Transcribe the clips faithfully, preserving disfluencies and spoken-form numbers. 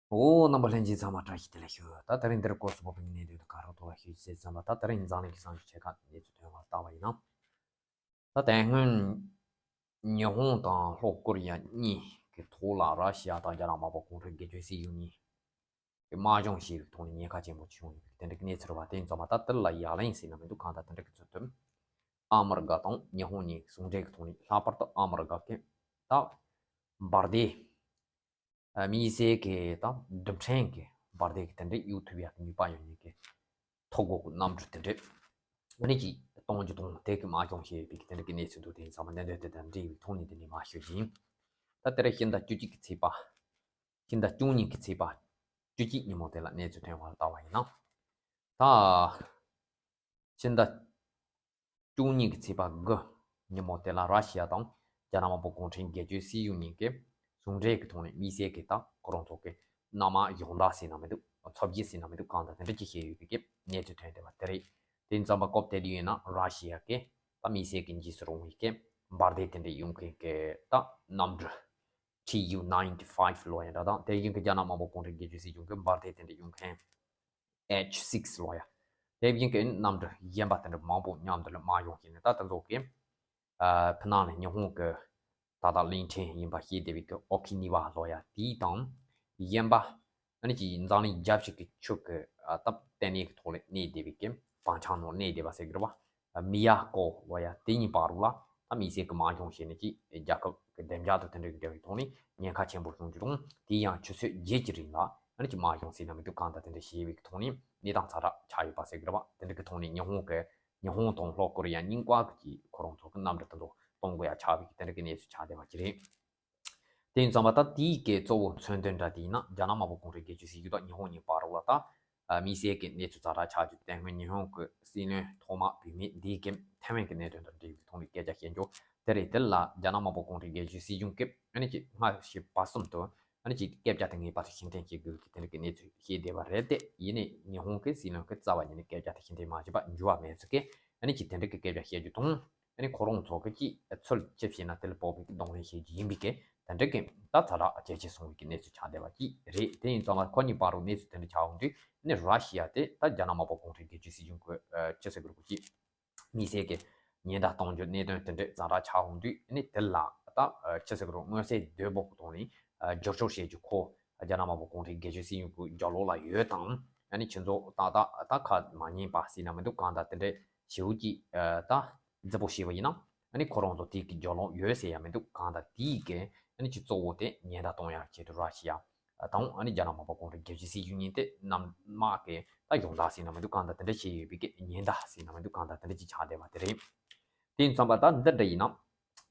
འོ། རྣམ་པ་ལྷན་རྒྱས་ཚང་མ་བཀྲ་ཤིས་བདེ་ལེགས་ཞུ། ད་དེ་རིང་འདིར་སྐོར་སུ་བབས་པའི་གནད་དོན་དུ་ག་རེ་ཐོག་ལ་ཞུ་ཞེས་བསམ་པ། ད་དེ་རིང་འཛམ་གླིང་གི་གསར་འགྱུར་ཆེ་ཁག་གནས་ཚུལ་ཐོན་པར་བལྟ་བ་ཡིན་ན། ད་དེ་སྔོན་ཉི་ཧོང་དང་ལྷོ་ཀོ་རི་ཡ་གཉིས་ཀྱི་ཐོག་ལ་ར་ཤི་ཡ་དང་རྒྱ་ནག་དམར་པོ་གུང་ཁྲན་སྒེར་གཅོད་སྲིད་གཞུང་གཉིས་ཀྱི་དམག་སྦྱོང་བྱས་པའི་ཐོག་ནས་ཉེན་ཁ་ཆེན་པོ་བྱུང་ཡོད་པའི་དེ་འདྲ་གནས་ཚུལ་རེད་པ། དེ་ཡིན་ཙང་མ་ད་དེ་ལ་ཡ་ལན་ཟེར་ན་མི་འདུག་གང་ལྟར་དེ་འདྲ་གི་ཚུལ་དུ་ཨ་མི་རི་ཀ་དང་ཉི་ཧོང་གཉིས་ཟུང་འབྲེལ་གྱི་ཐོག་ནས། ལྷག་པར་དུ་ཨ་མི་རི་ཀ་གི་ད་འབར་མདེལ། ཨ། དམིགས་བསལ་གྱི་དང་སྒྲུབ་ཕྲན་གྱི་འབར་མདེལ་གྱི་དེ་འདྲའི་གཡུག་ཐུབ་ཡག་གི་ནུས་པ་ཡོད་མཁན་གྱི་ཐོ་འགོད་ཀྱི་གནམ་གྲུ་དེ་འདྲས་ཨ་ནི་ཅིག་གཏོང་རྒྱུ་དང་། དེ་གི་དམག་སྦྱོང་བྱས་ཡོད་པའི་གི་དེ་འདྲ་གི་གནས་ཚུལ་འདུག་དེ་ཡིན་ཙང་མ་གནད་དོན་དེ་དང་འབྲེལ་བའི་ཐོག་ནས་འདི་ནས་མར་ཞུ་རྒྱུ་ཡིན། ད་དེ་རིང་ཕྱི་ཟླ་བཅུ་གཅིག་གི་ཚེས་པ། ཕྱི་ཟླ་བཅུ་གཉིས་ཀྱི་ཚེས་པ་བཅུ་གཅིག་ཉིན་མོ་དེ་ལ་གནས་ཚུལ་ཐོན་པར་བལྟ་བ་ཡིན་ན། ད་ཕྱི་ཟླ་བཅུ་གཉིས་ཀྱི་ཚེས་པ་དགུ་ཉིན་མོ་དེ་ལ་ར་ཤི་ཡ་དང་རྒྱ་ནག་དམར་པོ་གུང་ཁྲན་སྒེར་གཅོད་སྲིད་གཞུང་གཉིས་ཀྱིས་ཟུང་འབྲེལ་གྱི་ཐོག་ནས་དམིགས་བསལ་གྱི་ད་ཁོ་རང་ཚོ་གི་གནམ་དམག་སྦྱོང་བརྡར་ཟེར་ན་མི་འདུག་ཚོ་བརྒྱད་ཟེར་ན་མི་འདུག་གང་ལྟར་དེ་འདྲ་ཅིག་བྱས་ཡོད་པའི་གི་གནས་ཚུལ་ཐོན་བསྡད་པ་དེ་རེད། དེ་ཡིན་ཙང་མ་སྐབས་དེ་དུས་ཡིན་ན་ར་ཤི་ཡ་གི་ད་དམིགས་བསལ་གྱི་འཇིགས་སུ་རུང་བའི་གི་འབར་མདེལ་དེ་འདྲ་གཡུག་མཁན་གྱི་ད་གནམ་གྲུ་ཊི་ཡུ་ནའིན་ཊི་ཕའིབ་ལབ་ཡ་འདྲ་དང་། དེ་བཞིན་གྱི་རྒྱ་ནག་དམར་པོ་གུང་ཁྲན་སྒེར་གཅོད་སྲིད་གཞུང་གི་འབར་མདེལ་དེ་འདྲ་གཡུག་མཁན་ཨེཆ་སིགས་ལབ་ཡ། དེ་བཞིན་གྱི་གནམ་གྲུ་གཞན་པ་དེ་འདྲ་མང་པོ་མཉམ་དུ་ལ་དམག་སྦྱོང་བྱས་ནས། ད་དེ་ཚོ་གི་ཨ་ཕྱི་ནང་ལ་ཉི་ཧོང་གི་ད་ལྟ་གླིང་ཕྲན་ཡིན་པ་ཤེས་བསྡད་པའི་གི་ཨོ་ཁི་ནི་ཝ་ལབ་ཡ་དེ་དང་། གཞན་པ་ཨ་ནི་ཅིག་འཛམ་གླིང་རྒྱབ་ཕྱོགས་ཀྱི་ཕྱོགས་ཀྱི་ཨ་སྟབས་བསྟན་གནས་ཀྱི་ཐོག་ལ་གནས་བསྡད་པའི་གི་བང་ཆེན་ནང་གནས་བསྡད་པ་ཟེར་གི་རེད་པ། མི་ཡ་ཀོ་ལབ་ཡ་དེ་གཉིས་བར་དུ་ལ་ད་དམིགས་བསལ་གྱི་དམག་སྦྱོང་བྱས་ནས་ཅིག་རྒྱལ་ཁབ་ཀྱི་བདེ་འཇགས་དང་དེ་འདྲ་གི་འབྲེལ་བའི་ཐོག་ནས་ཉེན་ཁ་ཆེན་པོ་བྱུང་རྒྱུ་དང་། དེ་ཡང་ཆུ་ཚོད་བརྒྱད་ཀྱི་རིང་ལ་ཨ་ནི་ཅིག་དམག་སྦྱོང་ཟེར་ན་མི་འདུག་གང་ལྟར་དེ་འདྲ་བྱས་པའི་གི་ཐོག་ནས་གནས་སྟངས་ཛ་དྲག་ཆགས་ཡོད་པ་ཟེར་གི་རེད་པ། དེ་འདྲ་གི་ཐོག་ནས་ཉི་ཧོང་གི་ཉི་ཧོང་དང་ལྷོ་ཀོ་རི་ཡ་གཉིས་ཀ་གི་ཅིག་ཁོ་རང་ཚོ་གི་གནམ་གྲུ་དེ་ཚོ་གཏོང་དགོས་ཡ་ཆགས་པའི་གི་དེ་འདྲ་གི་གནས་ཚུལ་ཆགས་བསྡད་པ་ཅིག་རེད། དེ་ཡིན་ཙང་མ་ད་དེའི་གི་གཙོ་བོ་མཚོན་དོན་འདྲ་དེ་ཡིན་ན། རྒྱ་ནག་དམར་པོ་གུང་ཁྲན་སྒེར་གཅོད་སྲིད་གཞུང་དང་ཉི་ཧོང་གཉིས་བར་དུ་ལ་ད་ཨ་དམིགས་བསལ་གྱི་གནས་ཚུལ་ཛ་དྲག་ཆགས་རྒྱུ་དེ་སྔོན་ཉི་ཧོང་གི་སྲིད་བློན་ཐོག་མ་བུད་མེད་འདིའི་གི་ཐའེ་ཝན་གྱི་གནད་དོན་དང་འབྲེལ་བའི་ཐོག་ནས་སྐད་ཆ་བཤད་རྒྱུ་དེ་རེད། དེ་ལ་རྒྱ་ནག་དམར་པོ་གུང་ཁྲན་སྒེར་གཅོད་སྲིད་གཞུང་གིས་ཨ་ནི་ཅིག་སྔ་ཕྱི་བར་གསུམ་དུ་ཨ་ནི་ཅིག་སྐད་ཆ་དེ་ངེས་པར་དུ་ཕྱིར་འཐེན་བྱེད་དགོས་ཀྱི་དེ་འདྲ་གི་གནས་ཚུལ་བཤད་བསྡད་པ་རེད། དེ་ཡིན་ནའི་ཉི་ཧོང་གི་སྲིད་བློན་གྱིས་རྩ་བ་ཉིད་ནས་སྐད་ཆ་དེ་ཕྱིར་འཐེན་མ་བྱས་པ་འགྱུར་བ་མེད་ཚུལ་གྱི་ཨ་ནི་ཅིག་དེ་འདྲ་གི་སྐད་ཆ་བཤད་རྒྱུ་དང་། ཨ་ནི་ཁོ་རང་ཚོ་གི་ཅིག་ཚུལ་ཅི་བྱས་ན་དེ་ལ་སྤོབས་པའི་གདོང་ལེན་བྱེད་རྒྱུ་ཡིན་པའི་གི་དེ་འདྲ་གི་ད་ཛ་དྲག་ཇེ་ཆེ་སོང་བའི་གི་གནས་ཚུལ་ཆགས་བསྡད་པ་ཅིག་རེད། དེ་ཡིན་ཙང་མ་ཁོ་གཉིས་བར་དུ་གནས་ཚུལ་དེ་འདྲ་ཆགས་འོང་དུས་ཨ་ནི་ར་ཤི་ཡ་དེ་ད་རྒྱ་ནག་དམར་པོ་གུང་ཁྲན་སྒེར་གཅོད་སྲིད་གཞུང་གི་ཨ་ཅི་ཟེར་དགོས་རེད་གོ། ཅིག་དམིགས་བསལ་གྱི་ཉེན་བརྡ་གཏོང་རྒྱུ་གནད་དོན་དེ་འདྲ་ཛ་དྲག་ཆགས་འོང་དུས་ཨ་ནི་དེ་ལ་ད་ཨ་ཅི་ཟེར་དགོས་རེད། མངོན་གསལ་དོད་པོ་གི་ཐོག་ནས་ཨ་བསྒྱུར་བཅོས་བྱེད་རྒྱུ་ཁོ་རྒྱ་ནག་དམར་པོ་གུང་ཁྲན་སྒེར་གཅོད་སྲིད་གཞུང་གི་རྒྱབ་ལོགས་ལ་ཡོད་དང་། ཨ་ནི་ཁྱེད་ཚོ་ཏག་ཏག་ད་ཁ་མ་ཉན་པ་ཟེར་ན་མི་འདུག་གང་ལྟར་དེ་འདྲའི་ཞེ་པོ་ཅིག་ཨ་ད་རྫིག་པོ་བཤད་པ་ཡིན་ན། ཨ་ནི་ཁོ་རང་ཚོ་དེ་གི་རྒྱབ་ལོགས་ཡོད་ཟེར་ཡ་མི་འདུག་གང་ལྟར་དེའི་གི་ཨ་ནི་ཅིག་གཙོ་བོ་དེ་ཉེན་བརྡ་གཏོང་ཡ་ཆེད་དུ་ར་ཤི་ཡ་དང་ཨ་ནི་རྒྱ་ནག་དམར་པོ་གུང་ཁྲན་སྒེར་གཅོད་སྲིད་གཞུང་གཉིས་དེ་གནམ་དམག་གི་ད་སྦྱོང་བརྡར་ཟེར་ན་མི་འདུག་གང་ལྟར་དེ་འདྲ་བྱས་ཡོད་པའི་གི་ཉེན་བརྡ་ཟེར་ན་མི་འདུག་གང་ལྟར་དེ་འདྲ་ཅིག་ཆགས་བསྡད་པ་དེ་རེད། དེ་ཡིན་ཙང་མ་ད་འདི་འདྲ་ཡིན་ན།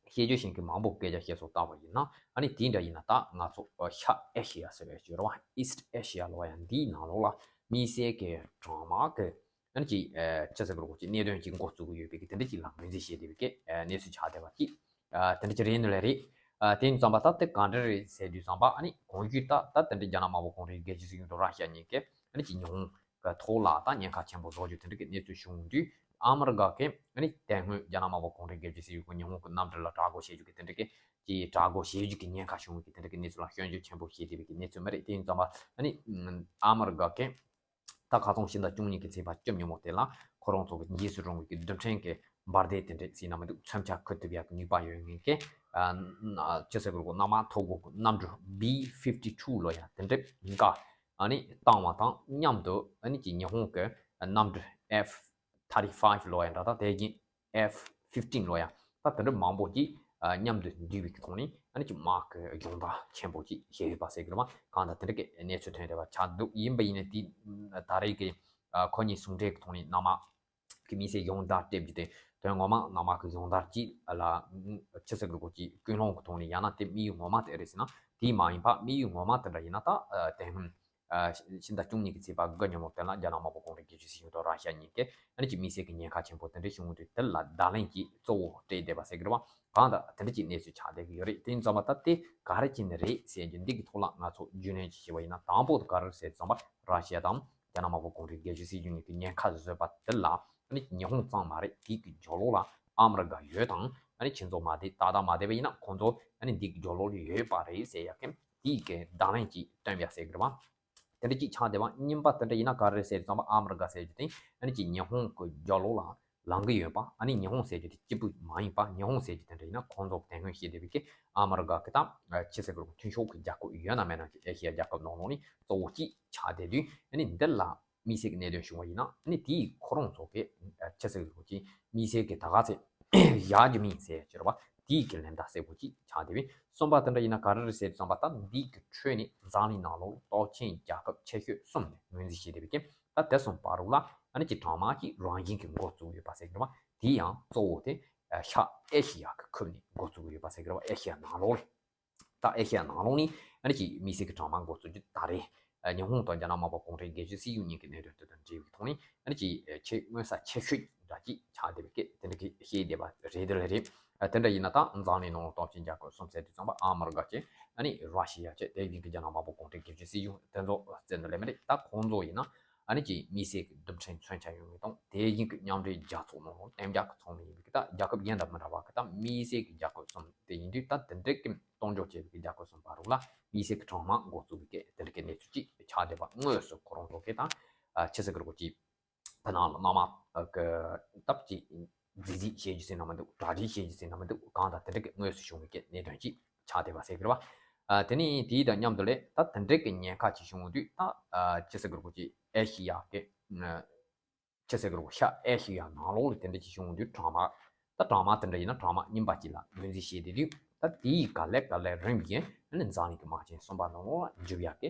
བཤད་རྒྱུ་ཞིག་གི་མང་པོ་སྐད་ཆ་བཤད་སོང་བལྟ་བ་ཡིན་ན། ཨ་ནི་དེ་འདྲ་ཡིན་ན་ད་ང་ཚོ་ཤར་ཨེ་ཤི་ཡ་ཟེར་བའི་ཅིག་ཡོད་རེད་པ། ཨིསྟ་ཨེ་ཤི་ཡ་ལབ་ཡ་འདིའི་ནང་ལོགས་ལ་དམིགས་བསལ་གྱི་གྲང་དམག་གི་ཨ་ནི་ཅིག་ཨ་ཅི་ཟེར་དགོས་རེད་གོ། ཅིག་གནད་དོན་ཅིག་འགོ་བཙུགས་ཀྱི་ཡོད་པའི་གི་དེ་འདྲ་ཅིག་ལ་ངོས་འཛིན་བྱས་བསྡད་པའི་གི་ཨ་གནས་ཚུལ་ཆགས་བསྡད་པ་ཅིག་ཨ་དེ་འདྲ་ཅིག་རེད་ནི་ལས་རེད། ཨ་དེ་ཡིན་ཙང་མ་ད་དེ་ག་འདྲ་རེད་ཟེར་དུས་ཙམ་པ། ཨ་ནི་གོང་ཞུས་ད་ད་དེ་འདྲ་རྒྱ་ནག་དམར་པོ་གུང་ཁྲན་སྒེར་གཅོད་སྲིད་གཞུང་དང་ར་ཤི་ཡ་གཉིས་ཀས་ཨ་ནི་ཅིག་ཉི་ཧོང་གི་ཐོག་ལ་ད་ཉེན་ཁ་ཆེན་པོ་བཟོ་རྒྱུ་དེ་འདྲ་གི་གནས་ཚུལ་བྱུང་དུས། ཨ་མི་རི་ཀ་གིས་ཨ་ནི་དེ་སྔོན་རྒྱ་ནག་དམར་པོ་གུང་ཁྲན་སྒེར་གཅོད་སྲིད་གཞུང་གིས་ཉི་ཧོང་གི་གནམ་གྲུ་ལ་དྲག་རྒོལ་བྱེད་རྒྱུ་གི་དེ་འདྲ་གི་ཅིག་དྲག་རྒོལ་བྱེད་རྒྱུ་གི་ཉེན་ཁ་བྱུང་བའི་གི་དེ་འདྲ་གི་གནས་ཚུལ་ལ་སྐྱོན་བརྗོད་ཆེན་པོ་བྱས་བསྡད་པའི་གི་གནས་ཚུལ་མ་རེད། དེ་ཡིན་ཙང་མ་ཨ་ནི་ཨ་མི་རི་ཀ་གིས་ད་ཁ་སང་ཕྱི་ཟླ་བཅུ་གཉིས་ཀྱི་ཚེས་པ་བཅུ་ཉིན་མོ་དེ་ལ་ཁོ་རང་ཚོ་གི་འཇིགས་སུ་རུང་བའི་གི་རྡུལ་ཕྲན་གྱི་འབར་མདེལ་དེ་འདྲ་ཟེར་ན་མི་འདུག་མཚོན་ཆ་འཁུར་ཐུབ་ཡག་གི་ནུས་པ་ཡོད་མཁན་གྱི་ཨ་ཅི་ཟེར་དགོས་རེད་གོ། གནམ་དམག་ཐོ་འགོད་གི་གནམ་གྲུ་བི་ཕིབ་ཊི་ཊུ་ལབ་ཡ་དེ་འདྲ་གཉིས་ཀ་ཨ་ནི་བཏང་བ་དང་མཉམ་དུ། ཨ་ནི་ཅིག་ཉི་ཧོང་གི་གནམ་གྲུ་ཨེཕ་ཐར་ཊི་ཕའིབ་ལབ་ཡ་འདྲ་དང་། དེ་བཞིན་ཨེཕ་ཕིབ་ཊིན་ལབ་ཡ། ད་དེ་འདྲ་མང་པོ་ཅིག་ཨ་མཉམ་དུ་འདུས་པའི་ཐོག་ནས་ཨ་ནི་ཅིག་དམག་གི་སྦྱོང་བརྡར་ཆེན་པོ་ཅིག་བྱས་ཡོད་པ་ཟེར་གི་རེད་པ། གང་ལྟར་དེ་འདྲ་གི་གནས་ཚུལ་ཐོན་བསྡད་པ་ཆགས་འདུག་ཡིན་པ་ཡིན་ན་དེ་ད་རེས་ཀྱི་ཨ་ཁོ་གཉིས་ཟུང་འབྲེལ་གྱི་ཐོག་ནས་གནམ་དམག་གི་དམིགས་བསལ་སྦྱོང་བརྡར་སྤྲད་རྒྱུ་དེ་དོན་ངོ་མ་གནམ་དམག་གི་སྦྱོང་བརྡར་ཅིག་ལ་ཅི་ཟེར་དགོས་རེད་གོ། ཅིག་ཀུན་སློང་གི་ཐོག་ནས། ཡང་ན་དེ་དམིགས་ཡུལ་ངོ་མ་དེ་རེད་ཟེར་ན་དེ་མ་ཡིན་པ། དམིགས་ཡུལ་ངོ་མ་དེ་འདྲ་ཡིན་ན་ད་ཨ་དེ་སྔོན་ཨ་ཕྱི་ཟླ་བཅུ་གཉིས་ཀྱི་ཚེས་པ་དགུ་ཉིན་མོ་དེ་ལ་རྒྱ་ནག་དམར་པོ་གུང་ཁྲན་སྒེར་གཅོད་སྲིད་གཞུང་དང་ར་ཤ་གཉིས་ཀས་ཨ་ནི་ཅིག་དམིགས་བསལ་གྱི་ཉེན་ཁ་ཆེན་པོ་དེ་འདྲ་བྱུང་དུས་དེ་ལ་བརྡ་ལན་ཅིག་གཙོ་བོ་སྤྲད་བསྡད་པ་ཟེར་གི་རེད་པ། གང་ལྟར་དེ་འདྲ་ཅིག་གནས་ཚུལ་ཆགས་བསྡད་ཀྱི་ཡོད་རེད། དེ་ཡིན་ཙང་མ་ད་དེ་ག་རེ་བྱས་ནས་རེད་ཟེར་རྒྱུ་འདི་གི་ཐོག་ལ་ང་ཚོ་རྒྱུས་ལོན་ཅིག་བྱས་པ་ཡིན་ན། དང་པོ་དེ་ག་རེ་རེད་ཟེར་ཙམ་པ་ར་ཤ་དང་རྒྱ་ནག་དམར་པོ་གུང་ཁྲན་སྒེར་གཅོད་སྲིད་གཞུང་གཉིས་ཀྱི་ཉེན་ཁ་བཟོས་པ་དེ་ལ་ཨ་ནི་ཉི་ཧོང་ཙམ་མ་རེད། དེ་གི་རྒྱབ་ལོགས་ལ་ཨ་མི་རི་ཀ་ཡོད་དང་། ཨ་ནི་ཁྱེད་ཚོ་མ་བསྡད། ཏག་ཏག་མ་བསྡད་པ་ཡིན་ན་ཁོང་ཚོ་ཨ་ནི་འདི་གི་རྒྱབ་ལོགས་ལ་ཡོད་པ་རེད་ཟེར་ཡག་གི་ དེའི་གི་བརྡ་ལན་ཅིག་སྟོན་པ་ཟེར་གི་རེད་བ། དེ་འདྲ་ཅིག་ཆགས་བསྡད་པ། གཉིས་པ་དེ་འདྲ་ཡིན་ན་ག་རེ་རེད་ཟེར་ཙམ་པ། ཨ་མི་རི་ཀ་ཟེར་རྒྱུ་དེ་ཨ་ནི་ཅིག་ཉི་ཧོང་གི་རྒྱབ་ལོགས་ལ་ལངས་གི་ཡོད་པ། ཨ་ནི་ཉི་ཧོང་ཟེར་རྒྱུ་དེ་གཅིག་པུ་མ་ཡིན་པ། ཉི་ཧོང་ཟེར་རྒྱུ་དེ་འདྲ་ཡིན་ན་ཁོང་ཚོ་དེ་སྔོན་བཤད་བསྡད་པའི་གི་ཨ་མི་རི་ཀ་གི་ད་ཆི་ཟེར་གི་རེད། མཐུན་ཕྱོགས་ཀྱི་རྒྱལ་ཁབ་ཡོད་ན་མེད་ན་གི་ཨེ་ཤི་ཡ་རྒྱལ་ཁབ་ནང་ལོགས་ནས་གཙོ་བོ་གཅིག་ཆགས་བསྡད་དུས། ཨ་ནི་འདི་ལ་དམིགས་བསལ་གྱི་གནད་དོན་བྱུང་བ་ཡིན་ན། ཨ་ནི་དེའི་ཁོ་རང་ཚོ་གི་ཆི་ཟེར་གི་རེད། དམིགས་བསལ་གྱི་ད་ག་ཚད་བཞག་རྒྱུ་མིན་ཟེར་གྱི་རེད་བ། དེའི་གི་ལན་བརྡ་གསལ་པོ་ཅིག་ཆགས་བསྡད་པས། གསུམ་པ་དེ་འདྲ་ཡིན་ན་ག་རེ་རེད་ཟེར་ཙམ་པ། ད་འདི་གི་ཁྲོད་ནས་འཛམ་གླིང་ནང་ལོགས་སྟོབས་ཆེན་རྒྱལ་ཁབ་ཆེ་ཤོས་གསུམ་ནས་ངོས་འཛིན་བྱས་བསྡད་པའི་རྐྱེན། ད་དེ་གསུམ་བར་དུ་ལ་ཨ་ནི་ཅིག་གྲངས་མང་ཅིག་རང་བཞིན་གྱིས་འགོ་བཙུགས་ཡོད་པ་ཟེར་གྱི་རེད་བ། དེ་ཡང་གཙོ་བོ་དེ་ཤར་ཨེ་ཤི་ཡ་གི་ཁུལ་ནས་འགོ་བཙུགས་ཡོད་པ་ཟེར་གྱི་རེད་བ། ཨེ་ཤི་ཡ་ནང་ལོགས། ད་ཨེ་ཤི་ཡ་ནང་ལོགས་ནས་ཨ་ནི་ཅིག་དམིགས་བསལ་གྱི་གྲངས་མང་འགོ་བཙུགས་རྒྱུ། ད་རེས་ཉི་ཧོང་དང་རྒྱ་ནག་དམར་པོ་གུང་ཁྲན་སྒེར་གཅོད་སྲིད་གཞུང་གཉིས་ཀྱི་གནད་དོན་དེ་དང་འབྲེལ་བའི་ཐོག་ནས་ཨ་ནི་ཅིག་ཆེས་མངོན་གསལ་ཆེ་ཤོས་འདྲ་ཅིག་ཆགས་བསྡད་པའི་སྐད་དེ་འདྲ་གི་བཤད་བསྡད་པ་རེད། དེ་ལ་རེད། དེ་འདྲ་ཡིན་ན་ད་འཛམ་གླིང་ནང་སྟོབས་ཆེན་རྒྱལ་ཁབ་གསུམ་ཟེར་དུས་ཙམ་པ། ཨ་མི་རི་ཀ་བྱས། ཨ་ནི་ར་ཤི་ཡ་བྱས། དེ་བཞིན་གྱི་རྒྱ་ནག་དམར་པོ་གུང་ཁྲན་སྒེར་གཅོད་སྲིད་གཞུང་དེ་ཚོ་བརྩི་འདོད་ལས་མི་རེད། ད་ཁོང་ཚོ་ཡིན་ན་ཨ་ནི་ཅིག་དམིགས་བསལ་གྱི་རྡུལ་ཕྲན་མཚོན་ཆ་ཡོད་མཁན་དང་། དེ་བཞིན་གྱི་མཉམ་འབྲེལ་རྒྱལ་ཚོགས་ནང་ལོགས་གཏན་འཇགས་ཀྱི་ཚོགས་མི་ཡིན་པའི་གི་ད་རྒྱལ་ཁབ་གཞན་དང་མི་འདྲ་བ་གི་ད་དམིགས་བསལ་གྱི་རྒྱལ་ཁབ་གསུམ་དེ་ཡིན་དུས། ད་དེ་འདྲ་གི་གཏོང་འཇོག་བྱས་པའི་གི་རྒྱལ་ཁབ་གསུམ་བར་དུ་ལ་དམིགས་བསལ་གྱི་གྲངས་མང་འགོ་བཙུགས་པའི་གི་དེ་འདྲ་གི་གནས་ཚུལ་ཅིག་ཆགས་བསྡད་པ། དངོས་སུ་ཁོ་རང་ཚོ་གི་ད་ཆི་ཟེར་གི་རེད། ཅིག་ཕ་ནང་ལ་མནའ་མ་གི་སྟབས་ཀྱིས་རྫིག་རྫིག་བྱེད་རྒྱུ་ཟེར་ན་མི་འདུག། གྲ་སྒྲིག་བྱེད་རྒྱུ་ཟེར་ན་མི་འདུག། གང་ལྟར་དེ་འདྲ་གི་དངོས་སུ་བྱུང་བའི་གི་གནད་དོན་ཅིག་ཆགས་བསྡད་པ་ཟེར་གི་རེད་བ། ཨ། དེ་ནས་དེའི་དང་མཉམ་དུ་ལས་ད་དེ་འདྲ་གི་ཉེན་ཁ་ཅིག་བྱུང་དུས། ད་ཨ་ཆི་ཟེར་གི་རེད། ཅིག་ཨེ་ཤི་ཡ་གི་ཨ་ཆི་ཟེར་གི་རེད། ཤར་ཨེ་ཤི་ཡ་ནང་ལོགས་ལ་དེ་འདྲ་ཅིག་བྱུང་དུས། གྲངས་མང་ད་གྲངས་མང་དེ་འདྲ་ཡིན་ན་གྲངས་མང་རྙིང་པ་ཅིག་ལ་ངོས་འཛིན་བྱས་བསྡད་དུས། ད་དེའི་ག་ལེ་ག་ལེ་རིམ་བཞིན་ཨ་ནི་འཛམ་གླིང་གི་དམག་ཆེན་གསུམ་པ་ནང་ལོགས་ལ་འཇུག་ཡག་གི་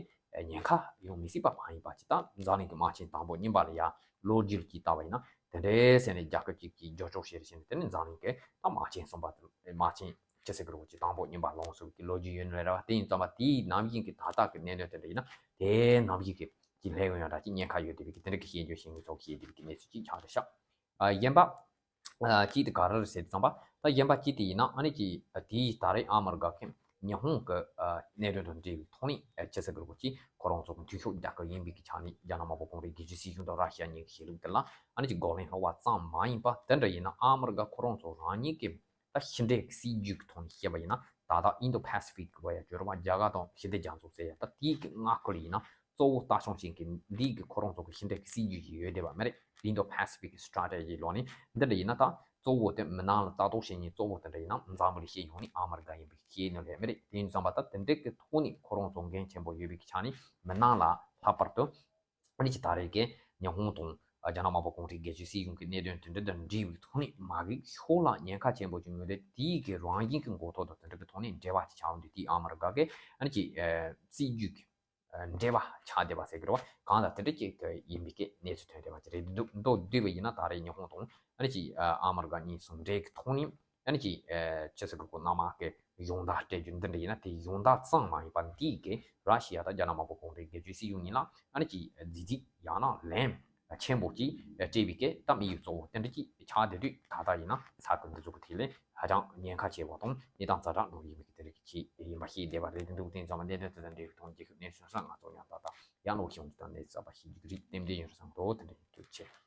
ཉེན་ཁ་ཡོང་མི་སྲིད་པ་མ་ཡིན་པ་ཅིག། ད་འཛམ་གླིང་གི་དམག་ཆེན་དང་པོ་རྙིང་པ་ལ་ཡ་ལོ་རྒྱུས་ཀྱིས་བལྟས་པ་ཡིན་ན། དེ་འདྲའི་ཟེར་ནས་རྒྱལ་ཁབ་ཅིག་གིས་རྒྱབ་སྐྱོར་བྱས་རེ་བྱས་ནས། དེ་ནི་འཛམ་གླིང་གི་ད་དམག་ཆེན་གསུམ་པ་དེ། དམག་ཆེན་ཆི་ཟེར་གི་རེད། ཅིག་དང་པོ་རྙིང་པ་ལངས་སོང་གི་ལོ་རྒྱུས་ཡོད་ནི་རེད་བ། དེ་ཡིན་ཙང་མ་དེའི་ནང་བཞིན་གྱི་ད་ལྟ་གི་གནད་དོན་དེ་འདྲ་ཡིན་ན། དེའི་ནང་བཞིན་གྱི་ཅིག་སླེབས་ཡོང་ཡག་འདྲ་ཅིག་ཉེན་ཁ་ཡོད་བསྡད་པའི་གི་དེ་འདྲ་གི་ཤེས་འཇོན་བྱེད་མཁན་ཚོ་གིས་བཤད་བསྡད་པའི་གི་གནས་ཚུལ་ཅིག་ཆགས་རེད་ཤག། ཨ། གཞན་པ་ཨ་གཅིག་དེ་ག་རེ་རེད་ཟེར་དུས་ཙམ་པ། ད་གཞན་པ་གཅིག་དེ་ཡིན་ན་ཨ་ནི་ཅིག་དེའི་ད་རེས་ཨ་མི་རི་ཀ་གིས་ཉི་ཧོང་གི་ཨ་གནད་དོན་དང་འབྲེལ་བའི་ཐོག་ནས། ཨ་ཆི་ཟེར་གི་རེད། ཅིག་ཁོ་རང་ཚོ་གི་མཐུན་ཕྱོགས་རྒྱལ་ཁབ་ཡིན་པའི་གི་ཆ་ནས་རྒྱ་ནག་དམར་པོ་གུང་ཁྲན་སྒེར་གཅོད་སྲིད་གཞུང་དང་ར་ཤི་ཡ་གཉིས་ཀྱི་བྱེད་ལུགས་དེ་ལ་ཨ་ནི་ཅིག་རྒོལ་ལན་སློག་པ་ཙམ་མ་ཡིན་པ། དེ་འདྲ་ཡིན་ན་ཨ་མི་རི་ཀ་ཁོ་རང་ཚོ་རང་ཉིད་ཀྱི་ད་ཕྱི་འབྲེལ་གྱི་སྲིད་ཇུས་ཀྱི་ཐོག་ནས་བཤད་པ་ཡིན་ན། ད་ལྟ་ཨིན་དོ་པ་སི་ཕིག་གི་བ་ཡ་བརྗོད་རོགས། རྒྱ་གར་དང་ཞི་བདེ་རྒྱ་མཚོ་ཟེར་ཡ། ད་དེའི་གི་མངའ་ཁུལ་ཡིན་ན་གཙོ་བོ་ལྟ་སྐྱོང་བྱེད་མཁན་འདི་གི་ཁོ་རང་ཚོ་གི་ཕྱི་འབྲེལ་གྱི་སྲིད་ཇུས་ཅིག་ཡོད་བསྡད་པ་མ་རེད། ཨིན་དོ་པ་སི་ཕིག་གི་སི་ཊེ་རེ་ཊི་ཇི་ལོགས་ནས། འདི་འདྲ་ཡིན་ན་ད་གཙོ་བོ་དེ་མི་ནག་ལ་ལྟ་རྟོག་བྱེད་མཁན་གཙོ་བོ་དེ་འདྲ་ཡིན་ན་འཛམ་བུ་གླིང་སྤྱི་ཡོངས་ནས་ཨ་མི་རི་ཀ་ཡིན་པའི་ཤེས་ནི་ལས་མ་རེད། དེ་ཡིན་ཙང་མ་ད་དེ་འདྲ་གི་ཐོག་ནས་ཁོ་རང་ཚོ་འགན་ཆེན་པོ་ཡོད་པའི་གི་ཆ་ནས་མི་ནག་ལ་ལྷག་པར་དུ། ཨ་ནི་ཅིག་ད་རེས་ཀྱི་ཉི་ཧོང་དང་རྒྱ་ནག་དམར་པོ་གུང་ཁྲན་སྒེར་གཅོད་སྲིད་གཞུང་གི་གནད་དོན་དེ་འདྲ་དང་འབྲེལ་བའི་ཐོག་ནས་མ་འགུལ་ཕྱོགས་ལ་ཉེན་ཁ་ཆེན་པོ་ཅིག་ཡོད་དེ། དེའི་གི་རང་བཞིན་གྱི་འགོ་ཐོག་དང་དེ་འདྲ་གི་ཐོག་ནས་འབྲེལ་བ་ཅིག་ཆགས་འདུག། དེ་ཨ་མི་རི་ཀ་གི་ཨ་ནི་ཅིག་ཨ་སྲིད་ཇུས་ཀྱི་ཨ་འབྲེལ་བ་ཆགས་བསྡད་པ་ཟེར་གི་རེད་བ། གང་ལྟར་དེ་འདྲ་ཅིག་ཡིན་པའི་གི་གནས་ཚུལ་ཐོན་བསྡད་པ་ཅིག་རེད་འདུག། མདོར་བསྡུས་པ་ཡིན་ན་ད་རེས་ཉི་ཧོང་དང་ཨ་ནི་ཅིག་ཨ་ཨ་མི་རི་ཀ་གཉིས་ཟུང་འབྲེལ་གྱི་ཐོག་ནས། ཨ་ནི་ཅིག་ཨ་ཆི་ཟེར་གི་རེད། མནའ་མ་གི་སྦྱོང་བརྡར་སྤྲད་རྒྱུ་འདི་འདྲ་ཡིན་ན། དེ་སྦྱོང་བརྡར་ཙམ་མ་ཡིན་པར་འདིའི་གི་ར་ཤི་ཡ་དང་རྒྱ་ནག་དམར་པོ་གུང་ཁྲན་སྒེར་གཅོད་སྲིད་གཞུང་གཉིས་ལ་ཨ་ནི་ཅིག་རྫིག་རྫིག་ཡང་ན་ལན་ཆེན་པོ་ཅིག་སྤྲད་པའི་གི་ད་དམིགས་ཡུལ་གཙོ་བོ་དེ་འདྲ་ཅིག་ཆགས་བསྡད་དུས། ད་ལྟ་ཡིན་ན་ས་ཁུལ་འདི་ཚོ་གི་ཐད་ལ་ཧ་ཅང་ཉེན་ཁ་ཆེ་བ་དང་གནས་སྟངས་ཛ་དྲག་འགྲོ་གི་ཡིན་པའི་གི་དེ་འདྲ་གི་ཅིག་ཡིན་པ་ཤེས་བསྡད་པ་རེད། དེ་འདུག། དེ་ཙམ་པ་གནད་དོན་དེ་དང་འབྲེལ་བའི་ཐོག་རྒྱལ་ཁབ་གནས་ཚུལ་སོགས་ང་ཚོ་ཡང་ད་ལྟ་ཡང་ལོག་ཤོང་གི་དང་གནས་ཚུལ་གསར་པ་ཤེས་རྒྱུ་གི་རིགས་ཏན་ཏན་ཡོད་བསམ་འདུག། དེ་འདྲ་ཡིན། ཐུགས་རྗེ་ཆེ།